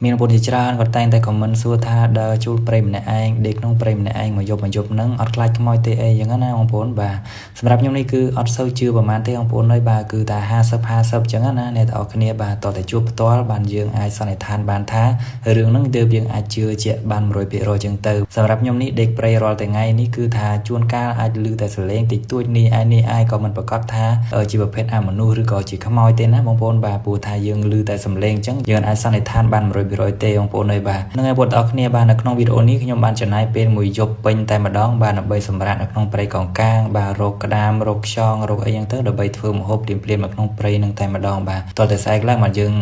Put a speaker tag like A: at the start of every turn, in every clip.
A: មានបងប្អូនជាច្រើនគាត់តែងតែ comment សួរថាដើរជួលព្រៃម្នាក់ឯងដេកក្នុងព្រៃម្នាក់ឯងមកយប់មកយប់ហ្នឹងអត់ខ្លាចខ្មោចទេអីយ៉ាងណាបងប្អូនបាទសម្រាប់ខ្ញុំនេះគឺអត់សូវជឿប្រហែលទេបងប្អូនអើយបាទគឺតែ50 50ចឹងណាអ្នកទាំងអស់គ្នាបាទតោះតែជួបផ្ទាល់បានយើងអាចសន្និដ្ឋានបានថារឿងហ្នឹងទើបយើងអាចជឿជាក់បាន100%ចឹងទៅសម្រាប់ខ្ញុំនេះដេកព្រៃរាល់ថ្ងៃនេះគឺថាជួនកាលអាចឮតែសលេងតិចតួចនេះឯនេះឯក៏មិនប្រកាសថាជាប្រភេទអមនុស្សឬក៏ជាខ្មោចទេណាបងប្អូនបាទព្រោះថាយើងឮតែសំឡេងអញ្ចឹងយើងអាចសន្និដ្ឋានបាន100%ទេបងប្អូនអើយបាទហ្នឹងហើយបងប្អូនគ្នាបាទនៅក្នុងវីដេអូនេះខ្ញុំបានចំណាយពេលមួយយប់ពេញតែម្ដងបាទដើម្បីសម្រាប់នៅក្នុងព្រៃកោងកាងបាទរកក្តាមរកខ្យងរកអីចឹងទៅដើម្បីធ្វើម្ហូបភ្លាមៗនៅក្នុងព្រៃហ្នឹងតែម្ដងបាទតោះតែស្អែកឡើងបាទយើ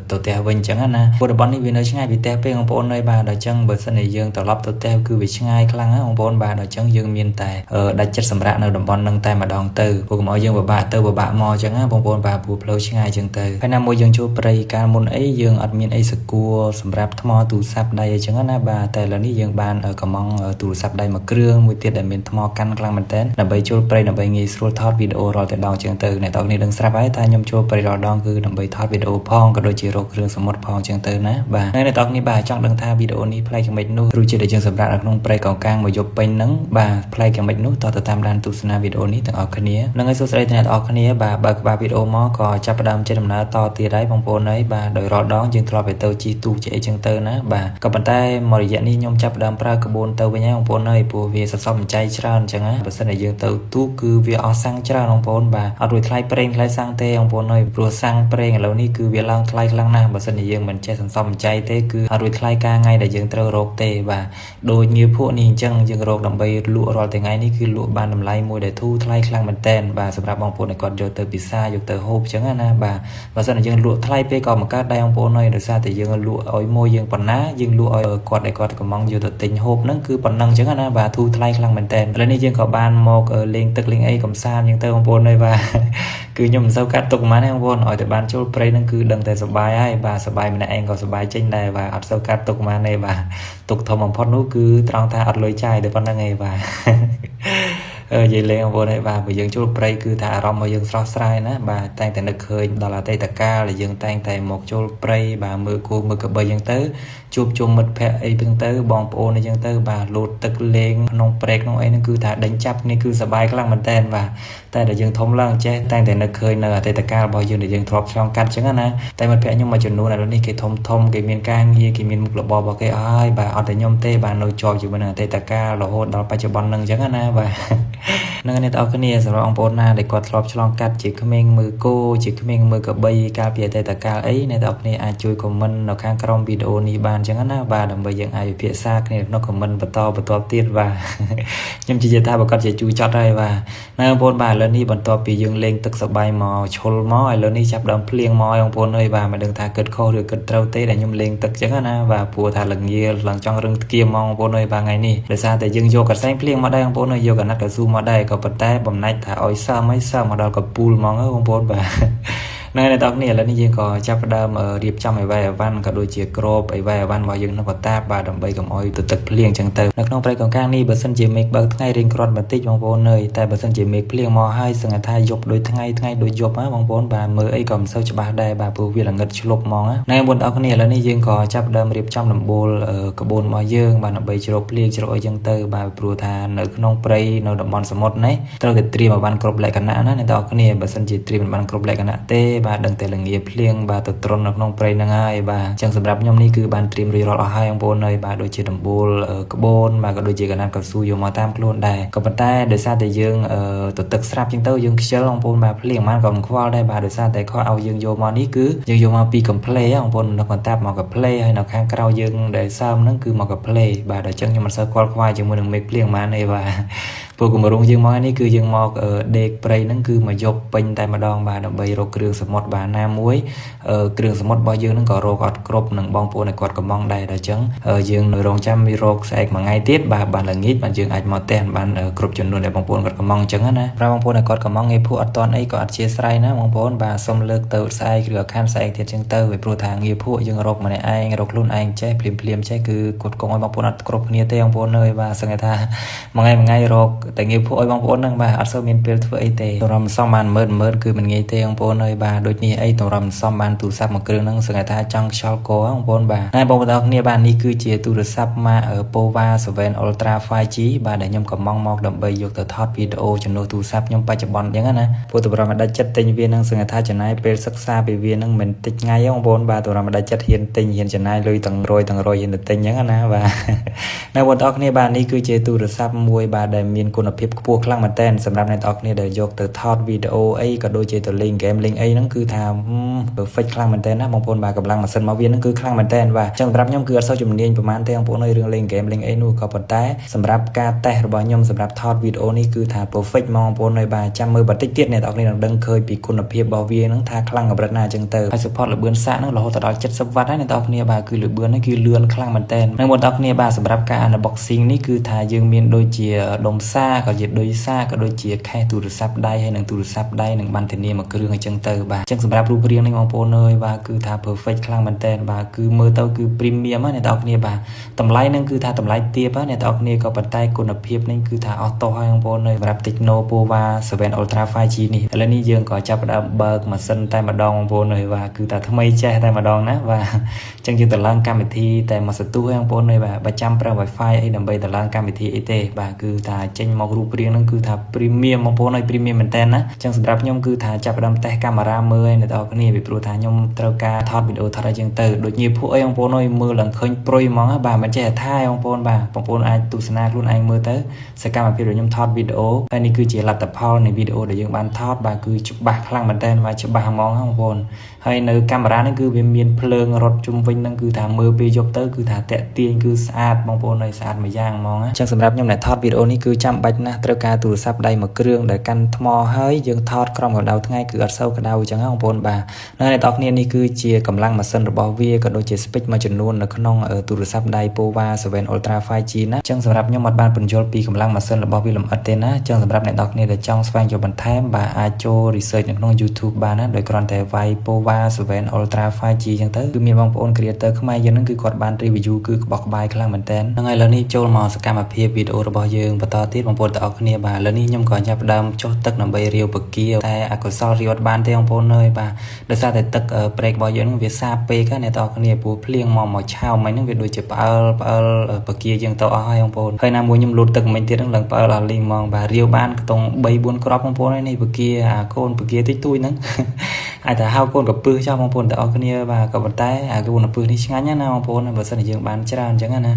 A: ងទៅផ្ទះវិញអញ្ចឹងណាព្រោះតំបន់នេះវានៅឆ្ងាយពីផ្ទះពេកបងប្អូនអើយបាទដល់អញ្ចឹងបើសិនជាយើងត្រឡប់ទៅផ្ទះគឺវាឆ្ងាយខ្លាំងណាបងប្អូនបាទដល់អញ្ចឹងយើងមានតែដាច់ចិត្តសម្រាប់នៅតំបន់ហ្នឹងតែម្ដងទៅព្រោះកុំឲ្យយើងពិបាកទៅពិបាកមកអញ្ចឹងណាបងប្អូនបាទព្រោះផ្លូវឆ្ងាយអញ្ចឹងទៅហើយណាមួយយើងចូលព្រៃកាលមុនអីយើងអត់មានអីសគួរសម្រាប់ថ្មទូរស័ព្ទដៃអញ្ចឹងណាបាទតែឥឡូវនេះយើងបានកំងទូរស័ព្ទដៃមួយគ្រឿងមួយទៀតដែលមានថ្មកាន់ខ្លាំងមែនតើដើម្បីចូលព្រៃដើម្បីងាយស្រួលថតវីដេអូរាល់តែដងអញ្ចឹងទៅអ្នកទាំងនេះដឹងស្រាប់ហើយថាខ្ញុំចូលព្រៃរាល់ដងគឺដើម្បីថតវីដេអូផងក៏ដូចជារកគ្រឿងសមុទ្រផងអញ្ចឹងទៅណាបាទហើយអ្នកទាំងនេះបាទចង់ដឹងថាវីដេអូនេះប្លែកយ៉ាងម៉េចនោះឬជាដែលយើងសម្រាប់នៅក្នុងព្រៃកោងកាងមួយយប់ពេញហ្នឹងបាទប្លែកយ៉ាងម៉េចនោះតោះទៅតាមដានទស្សនាវីដេអូនេះទាំងអស់គ្នានឹងឲ្យសួស្តីអ្នកទាំងអស់គ្នាបាទបើក្បាលវីដេអូមកក៏ចាប់ផ្ដើមចេញដំណើរតទៀតហើយបងប្អូនហើយបាទដោយរាល់ដងយើងធ្លាប់ទៅជិះទូកជាអីចឹងទៅណាបាទក៏ប៉ុន្តែមករយៈនេះខ្ញុំចាប់ផ្ដើមប្រើក្បួនទៅវិញហើយបងប្អូនហើយព្រោះវាសន្សំសំចៃច្រើនអញ្ចឹងណាបើសិនជាយើងទៅទូកគឺវាអស់សាំងច្រើនបងប្អូនបាទអត់រួចថ្លៃប្រេងថ្លៃសាំងទេបងប្អូនហើយព្រោះសាំងប្រេងឥឡូវនេះគឺវាឡើងថ្លៃខ្លាំងណាស់បើសិនជាយើងមិនចេះសន្សំសំចៃទេគឺអត់រួចថ្លៃការថ្ងៃដែលយើងត្រូវរកទេបាទដូចងាភក់នេះអញ្ចឹងយើងរកដើម្បីលក់រាល់ថ្ងៃនេះគឺលក់បានតម្លៃមួយដែលធូរថ្លៃខ្លាំងមែនតែនបាទសម្រាប់បងប្អូនដែលគាត់យកទៅពិសាយកទៅហូបអញ្ចឹងណាបាទបើសិនជាយើងលក់ថ្លៃពេកក៏មិនកើតដែរបងប្អូនហើយដោយសារតែយើងលក់ឲ្យមួយយើងប៉ុណ្ណាយើងលក់ឲ្យគាត់ដែលគាត់កំងយកទៅទិញហូបហ្នឹងគឺប៉ុណ្ណឹងអញ្ចឹងណាបាទធូរថ្លៃខ្លាំងមែនតែនឥឡូវនេះយើងក៏បានមកលេងទឹកលេងអីកំសាន្តអញ្ចឹងទៅបងប្អូនហើយបាទគឺខ្ញុំមិនសូវកាត់ទុកប៉ុន្មានទេបងប្អូនឲ្យតែបានចូលព្រៃហ្នឹងគឺដឹងតែសប្បាយហើយបាទសប្បាយម្នាក់ឯងក៏សប្បាយចេញដែរបាទអត់សូវកាត់ទុកប៉ុន្មានទេបាទទុកធំបំផុតនោះគឺត្រង់ថាអត់លុយចាយតែប៉ុណ្្នឹងឯងបាទនិយាយលេងបងប្អូនហើយបាទបើយើងចូលព្រៃគឺថាអារម្មណ៍របស់យើងស្រស់ស្រាយណាបាទតែងតែនឹកឃើញដល់អតីតកាលដែលយើងតែងតែមកចូលព្រៃបាទមើលគោមើលក្របីយើងទៅជួបជុំមិត្តភ័ក្តិអីចឹងទៅបងប្អូនអីចឹងទៅបាទលោតទឹកលេងក្នុងព្រែកក្នុងអីហ្នឹងគឺថាដេញចាប់គ្នាគឺសប្បាយខ្លាំងមែនតើបាទតែដល់យើងធំឡើងចេះតែងតែនឹកឃើញនៅអតីតកាលរបស់យើងដែលយើងធ្លាប់ឆ្លងកាត់ចឹងណាតែមិត្តភ័ក្តិខ្ញុំមួយចំនួនឥឡូវនេះគេធំធំគេមានការងារគេមានមុខរបររបស់គេអស់ហើយបាទអត់តែខ្ញុំទេបាទនៅជាប់ជាមួយនឹងអតីតកាលរហូតដល់បច្ចុប្បន្នហ្នឹងចឹងណាបាទនឹងអ្នកទាំងអស់គ្នាសម្រាប់បងប្អូនណាដែលគាត់ធ្លាប់ឆ្លងកាត់ជាក្មេងមើលគោជាក្មេងមើលក្របីកាលពីអតីតកាលអីអ្នកទាំងអស់គ្នាអាចជួយ comment នៅខាងក្រោមវីដេអូនេះបានចឹងណាបាទដើម្បីយើងអាចពិភាក្សាគ្នាក្នុង comment បន្តបន្តទៀតបាទខ្ញុំជឿថាប្រកាសជាជួយចត់ហើយបាទណាបងប្អូនបាទឥឡូវនេះបន្ទាប់ពីយើងលេងទឹកសប្បាយមកឈុលមកឥឡូវនេះចាប់ដើមភ្លៀងមកបងប្អូនអើយបាទមិនដឹងថាគិតខុសឬគិតត្រូវទេដែលខ្ញុំលេងទឹកចឹងណាបាទព្រោះថាល្ងាឡើងចង់រឹងធ្គាមមកបងប្អូនអើយបាទថ្ងៃនេះដោយសារតែយើងយកកសែងភ្លៀងមកដែរបងប្អូនអើយយកកណាត់កស៊ូមកដែរក៏ប៉ុន្តែបំណាច់ថាឲ្យសើមឲ្យសើមមកដល់កពូលហ្មងបងប្អូនបាទនៅអ្នកទាំងគ្នាឥឡូវនេះយើងក៏ចាប់ផ្ដើមរៀបចំអីវ៉ៃអវ៉ាន់ក៏ដូចជាក្របអីវ៉ៃអវ៉ាន់របស់យើងក្នុងកតាបបាទដើម្បីកុំឲ្យទៅទឹកភ្លៀងចឹងទៅនៅក្នុងព្រៃកោងកាងនេះបើសិនជាមេឃបើកថ្ងៃរៀងគ្រាន់បន្តិចបងប្អូនអើយតែបើសិនជាមេឃភ្លៀងមកហើយសឹងថាយប់ដូចថ្ងៃថ្ងៃដូចយប់ណាបងប្អូនបាទមើលអីក៏មិនសូវច្បាស់ដែរបាទព្រោះវាល្ងិតឆ្លប់ហ្មងណាបងប្អូនទាំងគ្នាឥឡូវនេះយើងក៏ចាប់ផ្ដើមរៀបចំដំបូលក្បួនរបស់យើងបាទដើម្បីជ្រកភ្លៀងជ្រកអីចឹងទៅបាទព្រោះថានៅក្នុងព្រៃនៅតំបន់សមុទ្រនេះត្រូវតែត្រៀមឲ្យបានគ្រប់លក្ខណៈណាអ្នកទាំងគ្នាបើសិនជាត្រៀមមិនបានគ្រប់លក្ខណៈទេបាទដឹងតែល្ងាភ្លៀងបាទទៅត្រន់នៅក្នុងព្រៃហ្នឹងហើយបាទអញ្ចឹងសម្រាប់ខ្ញុំនេះគឺបានត្រៀមរួចរាល់អស់ហើយបងប្អូនហើយបាទដូចជាដំបូលក្បូនបាទក៏ដូចជាកណាត់កស៊ូយកមកតាមខ្លួនដែរក៏ប៉ុន្តែដោយសារតែយើងទៅទឹកស្រាប់អញ្ចឹងទៅយើងខ្ជិលបងប្អូនបាទភ្លៀងបានក៏មិនខ្វល់ដែរបាទដោយសារតែខោឲ្យយើងយកមកនេះគឺយើងយកមកពីកំផ្លេបងប្អូននៅកន្តាប់មកកំផ្លេហើយនៅខាងក្រៅយើងដែលសើមហ្នឹងគឺមកកំផ្លេបាទដល់អញ្ចឹងខ្ញុំមិនសូវខ្វល់ខ្វាយជាមួយនឹងមេឃភ្លៀងបានទេបាទពួកគម្រោងយើងមកនេះគឺយើងមកដេកព្រៃហ្នឹងគឺមកយកពេញតែម្ដងបាទដើម្បីរកគ្រឿងសមុទ្របាទណាមួយគ្រឿងសមុទ្ររបស់យើងហ្នឹងក៏រកអត់គ្រប់នឹងបងប្អូនឲ្យគាត់កំងដែរដល់អញ្ចឹងយើងនៅរងចាំរកស្អែកមួយថ្ងៃទៀតបាទបានល្ងាចបាទយើងអាចមកផ្ទះបានគ្រប់ចំនួនដែលបងប្អូនគាត់កំងអញ្ចឹងណាប្រាប់បងប្អូនឲ្យគាត់កំងងាយភក់អត់តន់អីក៏អត់ជាស្រ័យណាបងប្អូនបាទសុំលើកទៅស្អែកឬខានស្អែកទៀតអញ្ចឹងទៅពីព្រោះថាងាយភក់យើងរកម្នាក់ឯងរកខ្លួនឯងចេះភ្លាមភ្លាមចេះគឺគាត់កងឲ្យបងប្អូនអត់គ្រប់គ្នាទេបងប្អូនអើយបាទសឹងថាមួយថ្ងៃមួយថ្ងៃរកតែងាយភក់ឲ្យបងប្អូនហ្នឹងបាទអត់សូវមានពេលធ្វើអីទេរំសំបានម៉ឺនម៉ឺនគឺមិនងាយទេបងប្អូនអើយបាទ ដូចនេះអីតម្រាំសំបានទូរស័ព្ទមួយគ្រឿងហ្នឹងសឹងថាចង់ខ្យល់កបងប្អូនបាទណែបងប្អូនទាំងគ្នាបាទនេះគឺជាទូរស័ព្ទម៉ាក Pova 7 Ultra 5G បាទដែលខ្ញុំកំងមកដើម្បីយកទៅថតវីដេអូជំនួសទូរស័ព្ទខ្ញុំបច្ចុប្បន្នអញ្ចឹងណាព្រោះតម្រាំមិនដាច់ចិត្តទិញវាហ្នឹងសឹងថាចំណាយពេលសិក្សាពីវាហ្នឹងមិនតិចថ្ងៃបងប្អូនបាទតម្រាំមិនដាច់ចិត្តហ៊ានទិញហ៊ានចំណាយលុយទាំងរយទាំងរយហ៊ានទៅទិញអញ្ចឹងណាបាទនៅបងប្អូនគ្នាបាទនេះគឺជាទូរស័ព្ទមួយបាទដែលមានគុណភាពខ្ពស់ខ្លាំងមែនទែនសម្រាប់អ្នកទាំងអស់គ្នាដែលយកទៅថតវីដេអូអីក៏ដូចជាទៅលេងហ្គេមលេងអីហ្នឹងគឺថា perfect ខ្លាំងមែនទែនណាបងប្អូនបាទកម្លាំងម៉ាស៊ីនមកវាហ្នឹងគឺខ្លាំងមែនទែនបាទអញ្ចឹងសម្រាប់ខ្ញុំគឺអត់សូវជំនាញប្រហែលទេបងប្អូនអើយរឿងលេងហ្គេមលេងអីនោះក៏ប៉ុន្តែសម្រាប់ការតេស្តរបស់ខ្ញុំសម្រាប់ថតវីដេអូនេះគឺថា perfect ហ្មងបងប្អូនអើយបាទចាំមើលបន្តិចទៀតអ្នកទាំងអស់គ្នានឹងដឹងឃើញពីគុណភាពរបស់វាហ្នឹងថាខ្លាំងកម្រិតណាអញ្ចឹងទៅហើយ support ល្បឿនសាកហ្នឹងរហូតដល់70វ៉ាត់ហើយអ្នកទាំងអស់គ្នាបាទគឺល្បឿនហ្នឹងគឺលឿនខ្លាំងមែនទែននិងបងប្អូនគ្នាបាទសម្រាប់ការ unboxing នេះគឺថាយើងមានដូចជាដុំសាក៏ជាដូចសាក៏ដូចជា case ទូរស័ព្ទដៃហើយនិងទូរស័ព្ទដៃនិងបានធានាមួយគ្រឿងអញ្ចឹងទៅបាទអញ្ចឹងសម្រាប់រូបរាងនេះបងប្អូនអើយបាទគឺថា perfect ខ្លាំងមែនទែនបាទគឺមើលទៅគឺ premium ណាអ្នកទាំងអស់គ្នាបាទតម្លៃនឹងគឺថាតម្លៃទាបណាអ្នកទាំងអស់គ្នាក៏ប៉ុន្តែគុណភាពនេះគឺថាអស់តោះហើយបងប្អូនអើយសម្រាប់ Tecno Pova 7 Ultra 5G នេះឥឡូវនេះយើងក៏ចាប់ផ្ដើមបើកម៉ាស៊ីនតែម្ដងបងប្អូនអើយបាទគឺថាថ្មីចេះតែម្ដងណាបាទអញ្ចឹងយើងទៅឡើងកម្មវិធីតែមួយសន្ទុះហ្នឹងបងប្អូនអើយបាទបើចាំប្រើ Wi-Fi អីដើម្បីទៅឡើងកម្មវិធីអីទេបាទគឺថាចេញមករូបរាងហ្នឹងគឺថា premium បងប្អូនអើយ premium មែនតើណាអញ្ចឹងសម្រាប់ខ្ញុំគឺថាចាប់ផ្ដើមតេស្តកាមេរ៉ាមើលឯអ្នកទាំងអស់គ្នាពីព្រោះថាខ្ញុំត្រូវការថតវីដេអូថតអីចឹងទៅដូចញៀភក់អីបងប្អូនអើយមើលឡើងឃើញប្រុយហ្មងបាទមិនចេះថាបងប្អូនបាទបងប្អូនអាចទស្សនាខ្លួនឯងមើលទៅសកម្មភាពដែលខ្ញុំថតវីដេអូហើយនេះគឺជាលទ្ធផលនៃវីដេអូដែលយើងបានថតបាទគឺច្បាស់ខ្លាំងមែនតើបាទច្បាស់ហ្មងបងប្អូនហើយនៅកាមេរ៉ានេះគឺវាមានភ្លើងរត់ជុំវិញហ្នឹងគឺថាមើលពេលយប់ទៅគឺថាតាក់ទាញគឺស្អាតបងប្អូនហើយស្អាតមួយយ៉ាងហ្មងអញ្ចឹងសម្រាប់ខ្ញុំអ្នកថតវីដេអូនេះគឺចាំបាច់ណាស់ត្រូវការទូរស័ព្ទដៃមួយគ្រឿងដែលកាន់ថ្មហើយយើងថតក្រោមកម្ដៅថ្ងៃគឺអត់សូវក្ដៅអញ្ចឹងបងប្អូនបាទនៅអ្នកទាំងគ្នានេះគឺជាកម្លាំងម៉ាស៊ីនរបស់វាក៏ដូចជា spec មួយចំនួននៅក្នុងទូរស័ព្ទដៃ Pova 7 Ultra 5G ណាអញ្ចឹងសម្រាប់ខ្ញុំអត់បានពន្យល់ពីកម្លាំងម៉ាស៊ីនរបស់វាលម្អិតទេណាអញ្ចឹងសម្រាប់អ្នកទាំងគ្នាដែលចង់ស្វែងយល់បន្ថែមបាទអាចចូល research នៅក្នុង YouTube បានណាដោយគ្រាន់តែវាយ Pova 7 Ultra 5G អញ្ចឹងទៅគឺមានបងប្អូន creator ខ្មែរយើងហ្នឹងគឺគាត់បាន review គឺក្បោះក្បាយខ្លាំងមែនតើហ្នឹងហើយឥឡូវនេះចូលមកសកម្មភាពវីដេអូរបស់យើងបន្តទៀតបងប្អូនទាំងអស់គ្នាបាទឥឡូវនេះខ្ញុំក៏ចាប់ផ្ដើមចុះទឹកដើម្បីរាវបកាតែអកុសលរាវអត់បានទេបងប្អូនអើយបាទដោយសារតែទឹកព្រែករបស់យើងហ្នឹងវាសាបពេកណាអ្នកទាំងអស់គ្នាព្រោះភ្លៀងមកមកឆោមហ្នឹងវាដូចជាផ្អើលផ្អើលបកាយើងទៅអស់ហើយបងប្អូនហើយណាមួយខ្ញុំលូតទឹកមិញទៀតហ្នឹងឡើងផ្អើលអស់លីងហ្មងបាទរាវបានខ្ទង់3 4គ្រាប់បងប្អូននេះបកាអាកូនបកាតិចតួចហ្នឹងអាចថាហៅកូនកពឹសចោះបងប្អូនទាំងអស់គ្នាបាទក៏ប៉ុន្តែអាកូនកពឹសនេះឆ្ងាញ់ណាស់បងប្អូនបើសិនជាយើងបានច្រើនអញ្ចឹងណា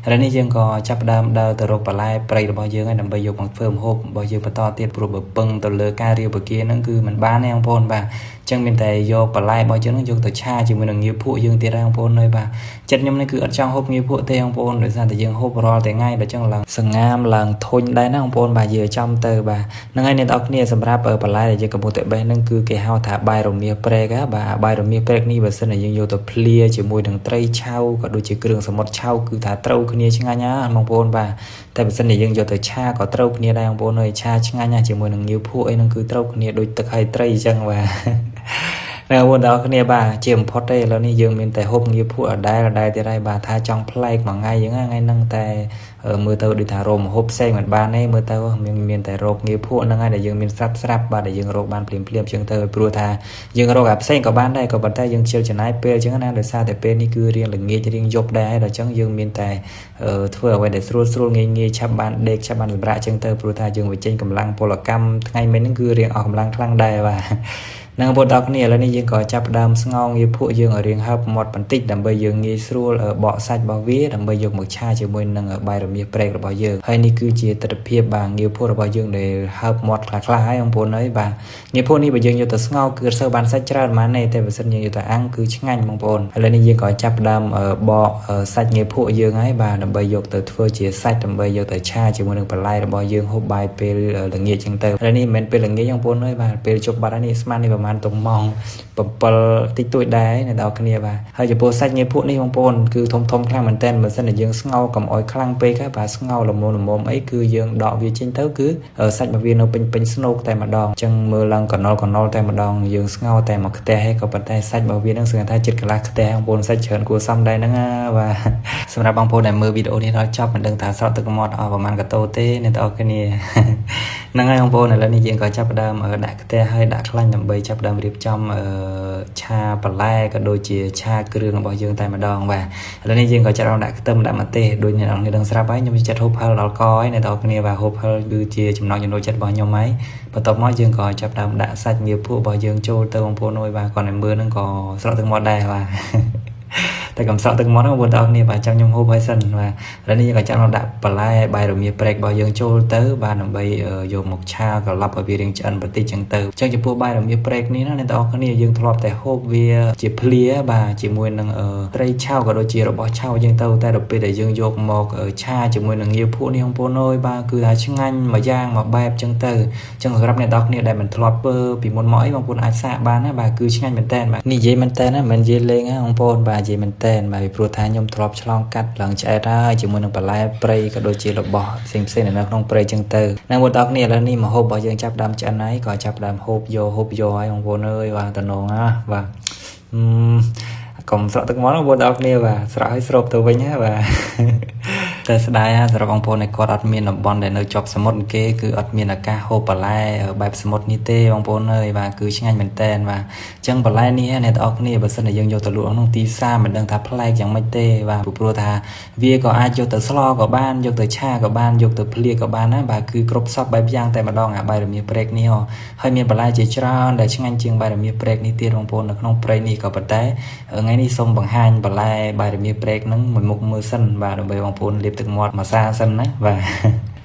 A: ឥឡូវនេះយើងក៏ចាប់ផ្ដើមដើរទៅរកបន្លែព្រៃរបស់យើងហើយដើម្បីយកមកធ្វើម្ហូបរបស់យើងបន្តទៀតព្រោះបើពឹងទៅលើការរាវបកាហ្នឹងគឺមិនបានទេបងប្អូនបាទអញ្ចឹងមានតែយកបន្លែរបស់យើងហ្នឹងយកទៅឆាជាមួយនឹងងាវភក់យើងទៀតហើយបងប្អូនអើយបាទចិត្តខ្ញុំនេះគឺអត់ចង់ហូបងាវភក់ទេបងប្អូនដោយសារតែយើងហូបរាល់តែថ្ងៃដល់ចឹងឡើងសងាមឡើងធុញដែរណាបងប្អូនបាទយើងចាំទៅបាទហ្នឹងហើយអ្នកនរគ្នាសម្រាប់បន្លែដែលយើងកំពុងតែបេះហ្នឹងគឺគេហៅថាបាយរមៀព្រែកបាទបាយរមៀព្រែកនេះបើសិនជាយើងយកទៅភ្លាជាមួយនឹងត្រីឆៅក៏ដូចជាគ្រឿងសមុទ្រឆៅគឺថាត្រូវគ្នាឆ្ងាញ់ណាបងប្អូនបាទតែបើសិនជាយើងយកទៅឆាក៏ត្រូវគ្នាដែរបងប្អូនអើយឆាឆ្ងាញ់ណាស់ជាមួយនឹងងាវភក់អីហ្នឹងគឺត្រូវគ្នាដូចទឹកហើយត្រីអញ្ចឹងបាទនៅបងប្អូនគ្នាបាទជាបំផុតទេឥឡូវនេះយើងមានតែហូបងាវភក់អដែលអដែលទៀតហើយបាទថាចង់ប្លែកមួយថ្ងៃអញ្ចឹងថ្ងៃហ្នឹងតែមើលទៅដូចថារមហូបផ្សេងមិនបានទេមើលទៅមានមានតែរកងាវភក់ហ្នឹងហើយដែលយើងមានស្រាប់ស្រាប់បាទដែលយើងរកបានភ្លាមភ្លាមអញ្ចឹងទៅព្រោះថាយើងរកអាផ្សេងក៏បានដែរក៏ប៉ុន្តែយើងខ្ជិលចំណាយពេលអញ្ចឹងណាដោយសារតែពេលនេះគឺរៀងល្ងាចរៀងយប់ដែរដល់អញ្ចឹងយើងមានតែធ្វើអ្វីដែលស្រួលស្រួលងាយងាយឆាប់បានដេកឆាប់បានសម្រាកអញ្ចឹងទៅព្រោះថាយើងបញ្ចេញកម្លាំងពលកម្មថ្ងៃមិញហ្នឹងគឺរៀងអស់កម្លាំងខ្លាំងដែរបាទនឹងបងប្អូនដល់គ្នាឥឡូវនេះយើងក៏ចាប់ផ្ដើមស្ងោងងាភក់យើងឲ្យរៀងហើបមាត់បន្តិចដើម្បីយើងងាយស្រួលបកសាច់របស់វាដើម្បីយកមកឆាជាមួយនឹងបាយរមៀសព្រែករបស់យើងហើយនេះគឺជាទស្សនភាពបាទងាភក់របស់យើងដែលហើបមាត់ខ្លះខ្លះហើយបងប្អូនអើយបាទងាភក់នេះបើយើងយកទៅស្ងោរគឺអត់សូវបានសាច់ច្រើនប៉ុន្មានទេតែបើសិនយើងយកទៅអាំងគឺឆ្ងាញ់បងប្អូនឥឡូវនេះយើងក៏ចាប់ផ្ដើមបកសាច់ងាភក់យើងហើយបាទដើម្បីយកទៅធ្វើជាសាច់ដើម្បីយកទៅឆាជាមួយនឹងបន្លែរបស់យើងហូបបាយពេលល្ងាចចឹងទៅឥឡូវនេះមិនមែនពេលល្ងាចបងប្អូនអើយបាទពេលជប់បាត់ហើយនេះស្មាននេះប្រហែលតុងម៉ោង7តិចតួចដែរអ្នកនរគ្នាបាទហើយចំពោះសាច់ងាភក់នេះបងប្អូនគឺធំធំខ្លាំងមែនតើបើសិនជាយើងស្ងោរកុំអោយខ្លាំងពេកបាទស្ងោរល្មមល្មមអីគឺយើងដកវាចេញទៅគឺសាច់របស់វានៅពេញពេញស្នូកតែម្ដងអញ្ចឹងមើលឡើងកណុលកណុលតែម្ដងយើងស្ងោរតែមួយខ្ទះឯងក៏ប៉ុន្តែសាច់របស់វានឹងសឹងថាចិត្តកន្លះខ្ទះបងប្អូនសាច់ច្រើនគួរសមដែរហ្នឹងណាបាទសម្រាប់បងប្អូនដែលមើលវីដេអូនេះដល់ចប់មិនដឹងថាស្រក់ទឹកមាត់អស់ប្រហែលកតោទេអ្នកនរគ្នា ហ្នឹងហើយបងប្អូនឥឡូវនេះយើងក៏ចាប់ផ្ដើមដាក់ខ្ទះហើយដាក់ខ្លាញ់ដើម្បីចាប់ផ្ដើមរៀបចំឆាបន្លែក៏ដូចជាឆាគ្រឿងរបស់យើងតែម្ដងបាទឥឡូវនេះយើងក៏ចាប់ផ្ដើមដាក់ខ្ទឹមដាក់ម្ទេសដូចអ្នកនរគ្នាដឹងស្រាប់ហើយខ្ញុំចិត្តហូបហឹរដល់កហើយអ្នកនរគ្នាបាទហូបហឹរគឺជាចំណង់ចំណូលចិត្តរបស់ខ្ញុំហើយបន្ទាប់មកយើងក៏ចាប់ផ្ដើមដាក់សាច់ងាភក់របស់យើងចូលទៅបងប្អូនអើយបាទគាត់តែមើលហ្នឹងក៏ស្រក់ទឹកមាត់ដែរបាទ តែកំសក់ទឹកមាត់ហ្នឹងបងប្អូនទាំងអស់គ្នាបាទចាំខ្ញុំហូបហើយសិនបាទឥឡូវនេះយើងក៏ចាំដាក់បន្លែបាយរមៀព្រែករបស់យើងចូលទៅបាទដើម្បីយកមកឆាត្រឡប់ឲ្យវារាងឆ្អិនបន្តិចចឹងទៅអញ្ចឹងចំពោះបាយរមៀព្រែកនេះណាអ្នកទាំងអស់គ្នាយើងធ្លាប់តែហូបវាជាភ្លាបាទជាមួយនឹងត្រីឆៅក៏ដូចជារបស់ឆៅចឹងទៅតែដល់ពេលដែលយើងយកមកឆាជាមួយនឹងងាវភក់នេះបងប្អូនអើយបាទគឺថាឆ្ងាញ់មួយយ៉ាងមួយបែបចឹងទៅអញ្ចឹងសម្រាប់អ្នកទាំងអស់គ្នាដែលមិនធ្លាប់ធ្វើពីមុនមកអីបងប្អូនអាចសាកបានណាបាទគឺឆ្ងាញ់មែនតើបាទនិយាយមែនតើណាមិននិយាយលេងណាបងប្អូនបាទនិយាយមែនតើបាទពីព្រោះថាខ្ញុំធ្លាប់ឆ្លងកាត់ឡើងឆ្អែតហើយជាមួយនឹងបន្លែព្រៃក៏ដូចជារបស់ផ្សេងផ្សេងនៅក្នុងព្រៃចឹងទៅណាបងប្អូនគ្នាឥឡូវនេះម្ហូបរបស់យើងចាប់ដើមឆ្អិនហើយក៏ចាប់ដើមហូបយកហូបយកហើយបងប្អូនអើយបាទតំណងណាបាទអឺកុំស្រក់ទឹកមាត់បងប្អូនទាំងអស់គ្នាបាទស្រក់ឲ្យស្រូបទៅវិញណាបាទ តែស្ដាយណាសម្រាប់បងប្អូនដែលគាត់អត់មានតំបន់ដែលនៅជាប់សមុទ្រគេគឺអត់មានឱកាសហូបបន្លែបែបសមុទ្រនេះទេបងប្អូនអើយបាទគឺឆ្ងាញ់មែនតែនបាទអញ្ចឹងបន្លែនេះអ្នកទាំងអស់គ្នាបើសិនជាយើងយកទៅលក់ក្នុងទីផ្សារមិនដឹងថាប្លែកយ៉ាងម៉េចទេបាទព្រោះថាវាក៏អាចយកទៅស្លក៏បានយកទៅឆាក៏បានយកទៅភ្លាក៏បានណាបាទគឺគ្រប់សពបែបយ៉ាងតែម្ដងអាបាយរមៀព្រែកនេះហ៎ហើយមានបន្លែជាច្រើនដែលឆ្ងាញ់ជាងបាយរមៀព្រែកនេះទៀតបងប្អូននៅក្នុងព្រៃនេះក៏ប៉ុន្តែថ្ងៃនេះសូមបង្ហាញបន្លែបាយរមៀព្រែកហ្នឹងមួយមុខមើលសិនបាទដើម្បីបងប្អូនលាបទឹកមាត់មួយសាសិនណាបាទ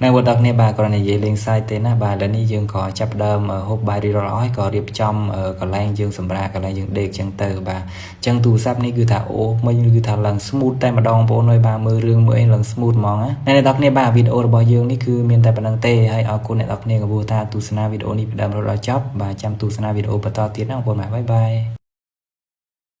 A: នៅបងប្អូនគ្នាបាទគ្រាន់តែនិយាយលេងសើចទេណាបាទឥឡូវនេះយើងក៏ចាប់ផ្ដើមហូបបាយរៀបរាល់អស់ក៏រៀបចំកន្លែងយើងសម្រាកកន្លែងយើងដេកចឹងទៅបាទអញ្ចឹងទូរស័ព្ទនេះគឺថាអូមិញគឺថាឡើង smooth តែម្ដងបងប្អូនអើយបាទមើលរឿងមើលអីឡើង smooth ហ្មងណាអ្នកនរគ្នាបាទវីដេអូរបស់យើងនេះគឺមានតែប៉ុណ្្នឹងទេហើយអរគុណអ្នកនរគ្នាកំពុងថាទស្សនាវីដេអូនេះពីដើមរហូតដល់ចប់បាទចាំទស្សនាវីដេអូបន្តទៀតណាបងប្អូនបាទ bye bye.